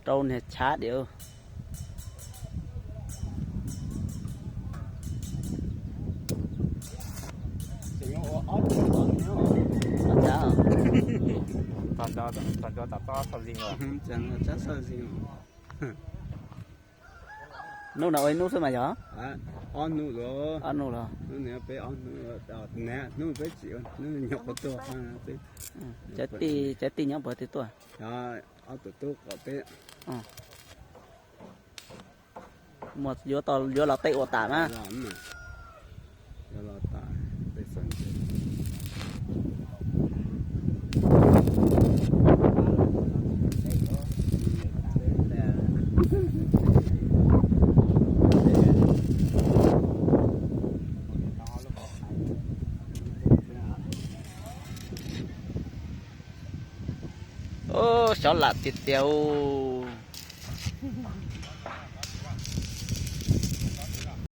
Rau niag chav diam. Hnub no ua ib hnub xwb mas yog? Ob hnub los. Hnub no peb ob hnub, hnub peb tsis ua, hnub nyuam qhuav tuaj. Cov tij nyob puas twg tuaj? Muaj yuav los tej ua tas na. Ub, xyov lam tiag tiag ub.